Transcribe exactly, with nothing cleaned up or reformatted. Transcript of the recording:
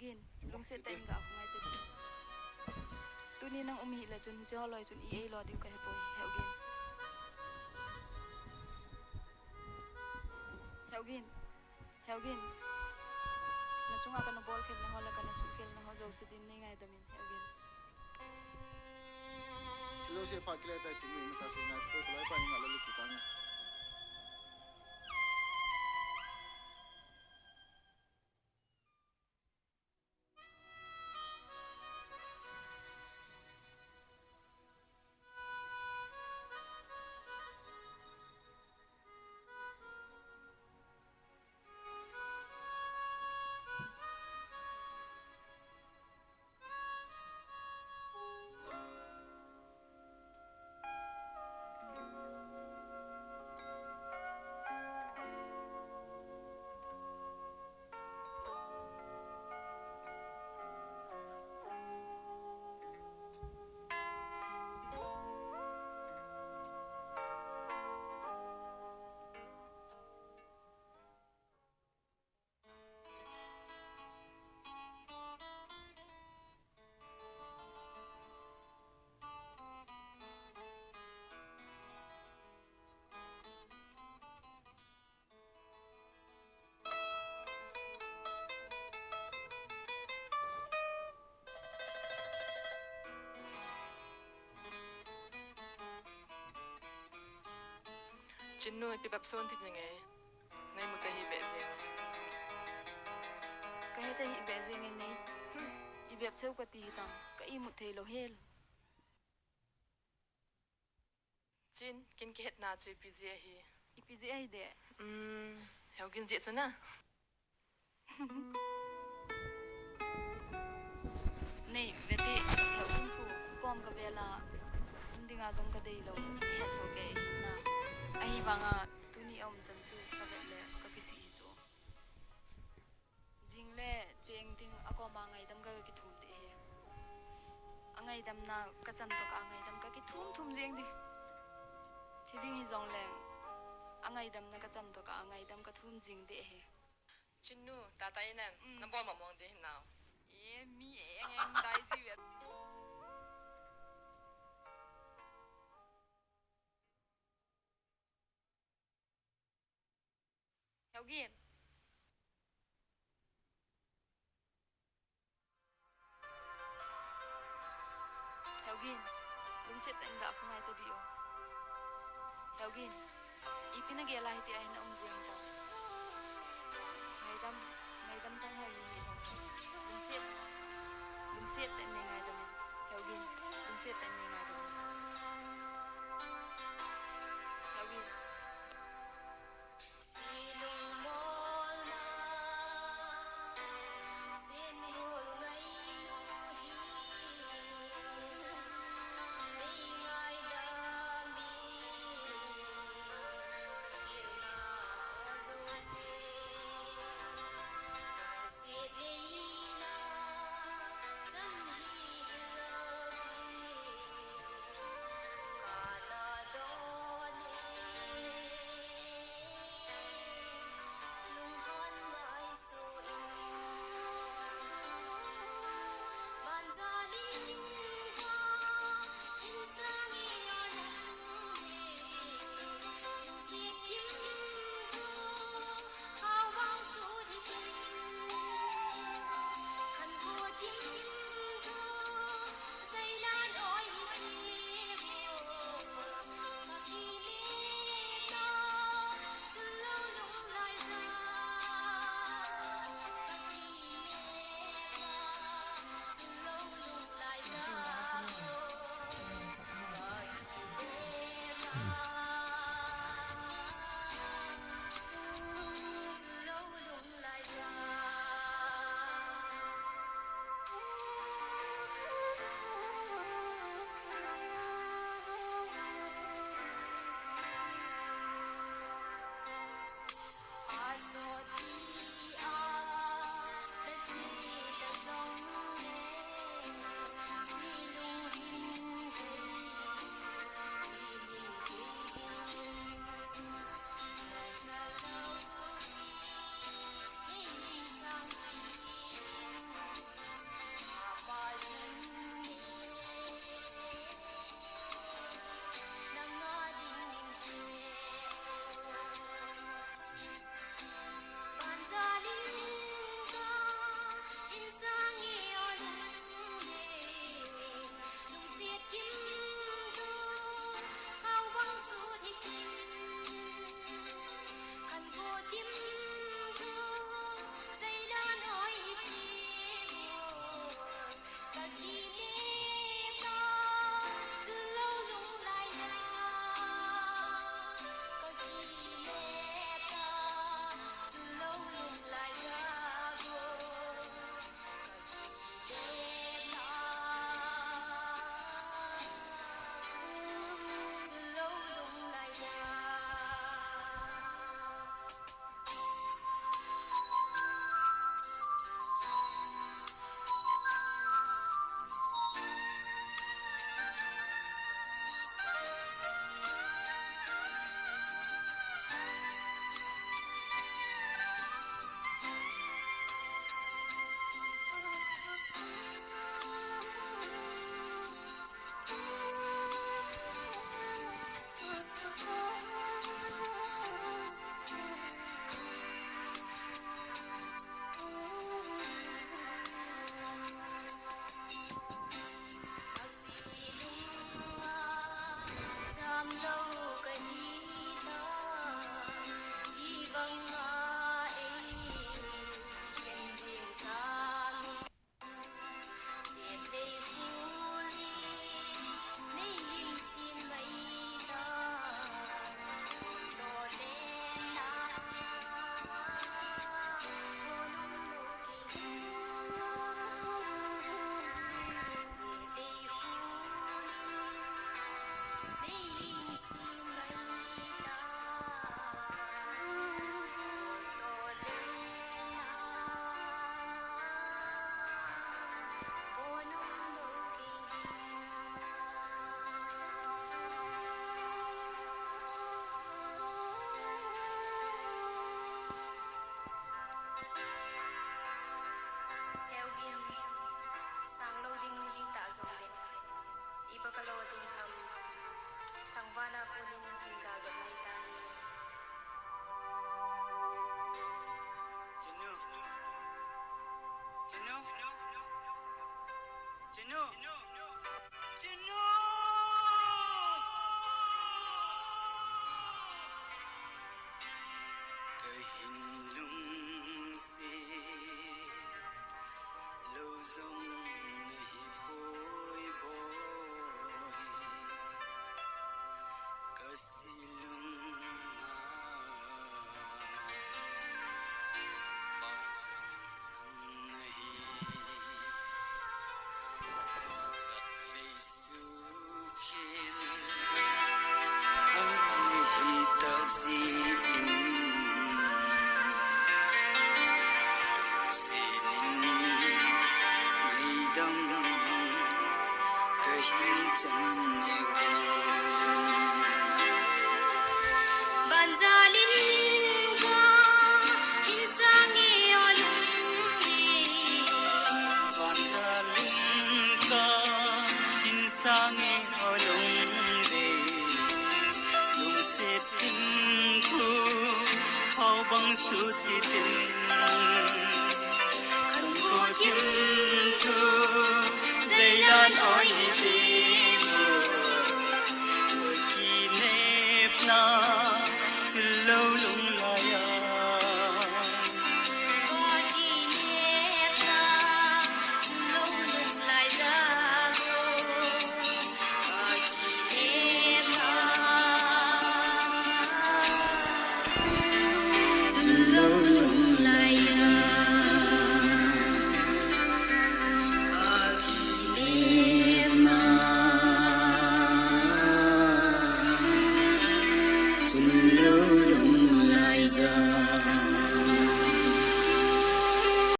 Gin, lungset tah in ga hung ngai te. Tuni nang um hile chun, hiche holoi chun i ei lo diu ka hepoi, Heugin. Heugin, Heugin. Na chunga kana bolkhelna ho le kana suhkhelna ho jouse din nei ngaidam in, Heugin. Jouse pha kile ta chun imacha sei ngai, koi koloi pa ni nga le lu chu ta ni. Chinnu, ipi bep son ti ding e. Nei mu ta hi beh jeng. Ka he ta hi beh jeng e nei. I bep seu ka ti hi tam. Ka imut thei lou hel. Chin, kin kihetna chu ipi jeh ahi? Ipi jeh ahi de? Um, Heugin jeh chu na. Nei, vete, Heugin khu, kom ka vel a, um dinga jong ka dei lou, het soh kei na. Ahivanga, tuni a um chan chu, ka vet le, ka kisih hi chu. Jing le cheng ding a koma ngaidam ka, ka kithum ding ahi. A ngaidamna ka chan toh ka, a ngaidam ka kithum thum jeng ding. Thi ding hi jong leng a ngaidamna ka chan toh ka, a ngaidam ka thum jing ding ahi. Chinnu, tata in em, mm, na bol mong mong ding hin nau. E, mi e, eng eng dai ji vet. Heugin. Heugin, lungset tah in ga hung ngai ta di o. Heugin, ipi na gel a hiti a hin na um jeng ta. Ngaidam, ngaidam chang hoi hi hi jong. Lungset, lungset tah in nei ngaidam in. Heugin, lungset tah in nei ngaidam in. Heugin. Chinu. Chinu. Chinu. Chinu. Kahin lungset lou jong nahi poi boi. Kasi lung a pau jong nang nahi. Ka lei sukhel a hita jin, senin ngaidam kahin chan e ko. Banjalin ka hin sang e o lungdei. Banjalin ka hin sang e o lungdei. Lungset thim thu khao bang suti tin. Khanko thim thu zeilan oi hiti.